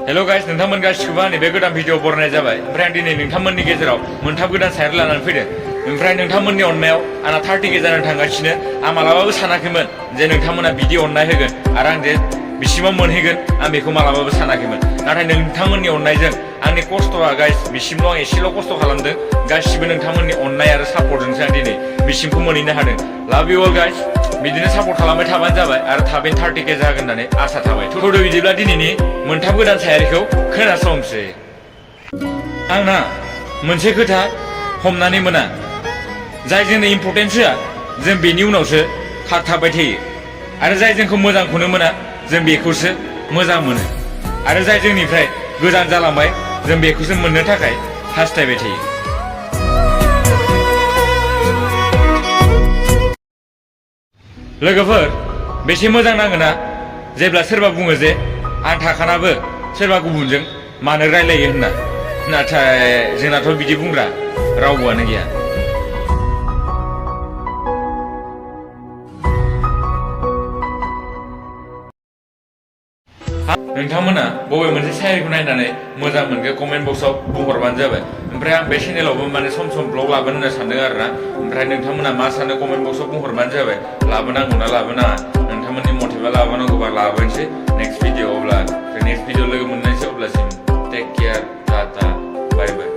hello guys नोंथांमोन गासिखौबो आंनि बे गोदान भिडिअ बरायनाय जाबाय ओमफ्राय आं दिनै नोंथांमोननि गेजेराव मोनथाम गोदान सायर लानानै फैदों ओमफ्राय नोंथांमोननि अननायाव आंना 30K जानानै थांगासिनो आं मालाबाबो सानाखैमोन जे नोंथांमोना बिदि अननाय होगोन आरो आं जे बिसिमाव मोनहैगोन आं बेखौ मालाबाबो सानाखैमोन नाथाय नोंथांमोननि अननायजों आंनि खस्थ'आ गाइस बिसिमल' आं एसेल' खस्थ' खालामदों गासिबो नोंथांमोननि अननाय आरो सापर्टजोंसो आं दिनै बिसिमखौ मोनहैनो हादों लाभ इउ अल गाइस बिदिनो सापर्ट खालामबाय थाबानो जाबाय आरो थाबैनो 30K जागोन होननानै आसा थाबाय थ'दो बिदिब्ला दिनैनि मोनथाम गोदान सायारिखौ खोनासंसै आंना मोनसे खोथा हमनानै मोना जाय जोंनो इम्परटेन्स होआ जों बेनि उनावसो खारथाबबाय थायो आरो जाय जोंखौ मोजांखौनो मोना जों बेखौसो मोजां मोनो आरो जाय जोंनिफ्राय गोजान जालांबाय जों बेखौसो मोननो थाखाय हास्थायबाय थायो लोगोफोर बेसे मोजां नाङोना जेब्ला सोरबा बुङो जे आं थाखानाबो सोरबा गुबुनजों मानो रायलायो होनना नाथाय जोंनाथ' बिदि बुंग्रा रावबोआनो गैया नोंथांमोना बबे मोनसे सायारिखौ नायनानै मोजां मोनखो कमेन्ट बक्सआव बुंहरबानो जाबाय ओमफ्राय आं बे चेनेलावबो माने सम सम ब्लग लाबोनो होनना सानदों आरोना ओमफ्राय नोंथांमोना मा सानो कमेन्ट बक्सआव बुंहरबानो जाबाय लाबोनांगौना लाबोनाङा नोंथांमोननि मथेबा लाबोनांगौबा लाबोनोसै नेक्स्ट भिडिअ अब्ला नेक्स्ट भिडिअ लोगो मोननायसै अब्लासिम टेक केयार टाटा बाय बाय